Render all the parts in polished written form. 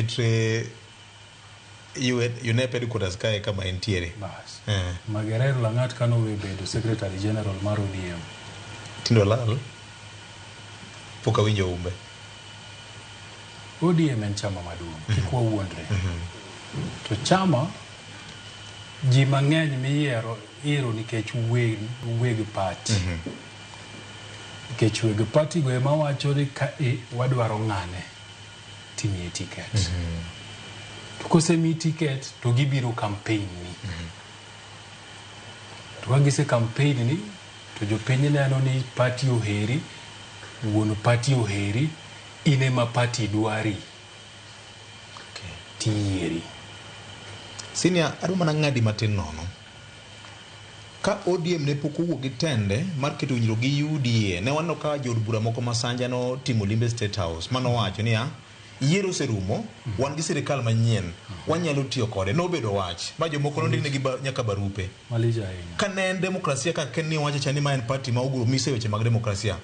Mbetre UNEP headquarters kae kama entiere. Bas. Eh. Magerer Lang'at kanowe bedo Secretary General mar ODM. Tindo lal. Pok awinjo umbe. ODM en chama maduong', kik wawuondre. To chama ji mang'eny miyiero iyiero nikech weg party. Nikech weg party go ema wacho ni ka e wadwaro ng'ane timiye ticket. To kosemiyi ticket to gibiro campaign ni. To ka gise campaign ni to jopiny neno ni party oheri, wuon party oheri, in ema party dwari. Tiyieri. Senior, adwa mana ng'adi matin nono. Ka ODM ne pok owuok gi tende mar keto winjruok gi UDA, ne waneno ka jood bura moko ma Sanja notimo limbe State House manowacho niya, yiero oserumo, wan gi sirikal manyien, wanyalo tiyo kode. Nobedo wach, ma jomoko nondiknegi nyaka barupe. Malich ahinya. Ka ne en demokrasia kaka Ken ni wacho cha ni ma en party ma oguro mise weche mag demokrasia,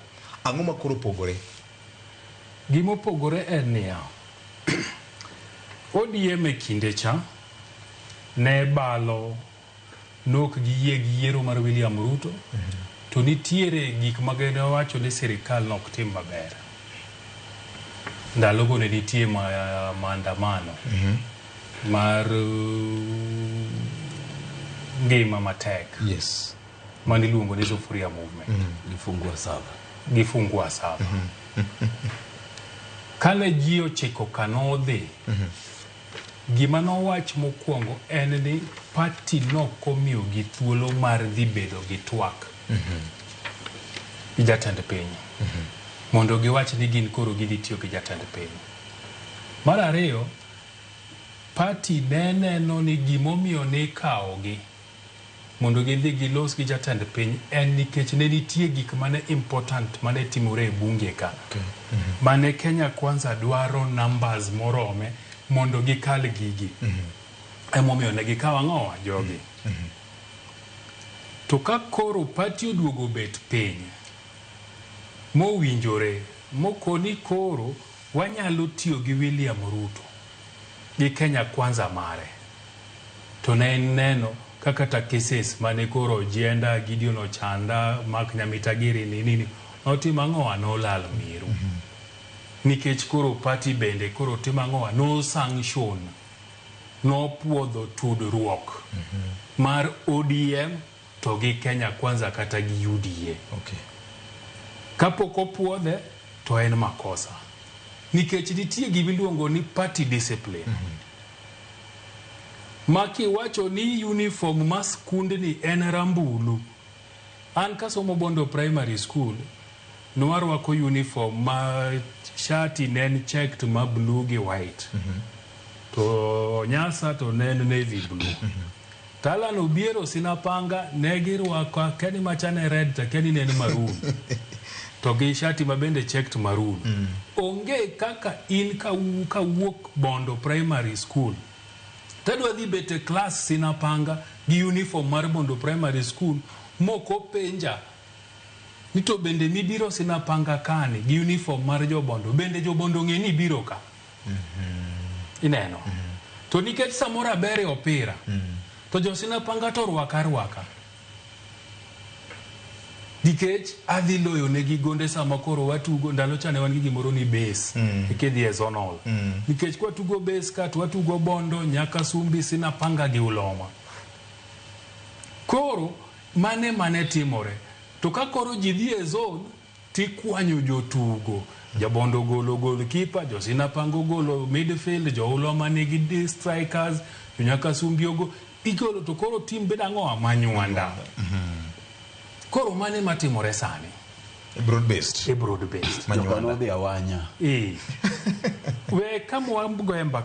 ang'o ma koro opogore? Gimopogore en niya, ODM e kinde cha ne balo nok giyie gi yiero mar William Ruto to nitiere gik ma gene wacho ni sirikal nok tim maber. Ndalogo ne nitie maandamano mar ngima matek maniluongo ni Sufuria Movement. Gifungua saba. Gifungua saba. Kane ji ochiko kanodhi, gima nowach mokwongo en ni party nokomiyogi thuolo mar dhi bedo gi twak gi jatend piny mondo giwach ni gin koro gidhi tiyo gi jatend piny. Mar ariyo, party ne neno ni gimomiyo nikawogi mondo gidhi gilos gi jatend piny en nikech ne nitie gik mane important mane timore e bunge ka. Mane Kenya Kwanza dwaro numbers morome mondo gikal gigi. Emomiyo ne gikawo ang'owa jogi. To ka koro party oduogo bet piny mowinjore mokoni koro wanyalo tiyo gi William Ruto gi Kenya Kwanza mare. To ne neno kaka kata cases mane koro Ojienda, Gideon Ochanda, Mark Nyamitagiri ni nini notimo ang'owa nolal miru. Nikech koro party bende koro timo ang'owa no sanction nopuodho tudruok mar ODM to gi Kenya Kwanza kata gi UDA. Kapok opuodhe to en makosa. Nikech nitie gimiluongo ni party discipline. Ma kiwacho ni uniform ma skundni en rambulu. An kasomo Bondo Primary School, nwarwako uniform ma shati ne en checked ma blue gi white. To nyasa to ne en navy blue. To Alan Obiero Sinapanga ne girwako akia ni macha ne red to akia ni ne en maroon. To gi shati ma bende checked maroon. Onge kaka in kawuok Bondo Primary School tadwa dhi bet e klas Sinapanga gi uniform mar Bondo Primary School mok openja ni to bende mibiro Sinapanga kani gi uniform mar jobondo bende jobondo ong'e ni ibiro ka. Ineno. To nikech samoro aber e opira to jo Sinapanga to orwaka arwaka. Nikech adhi loyo negi gonde sama koro watugo ndalo cha ne wan gi gimoro ni base kidhi e zonal. Nikech kwatugo base ka to watugo Bondo, Nyakasumbi, Sinapanga gi Uloma. Koro mane mane timore. To ka koro ji dhi e zone tikwanyo jotugo. Jabondo ogolo goalkeeper, jo Sinapanga ogolo midfield, jo Uloma nigi strikers, jo Nyakasumbi ogo igolo to koro team bedo ang'owa manywanda. Koro mane matimore sani Broad based. e broad based. Joka nodhi awanya. Eh. We kama wagoye mbaka.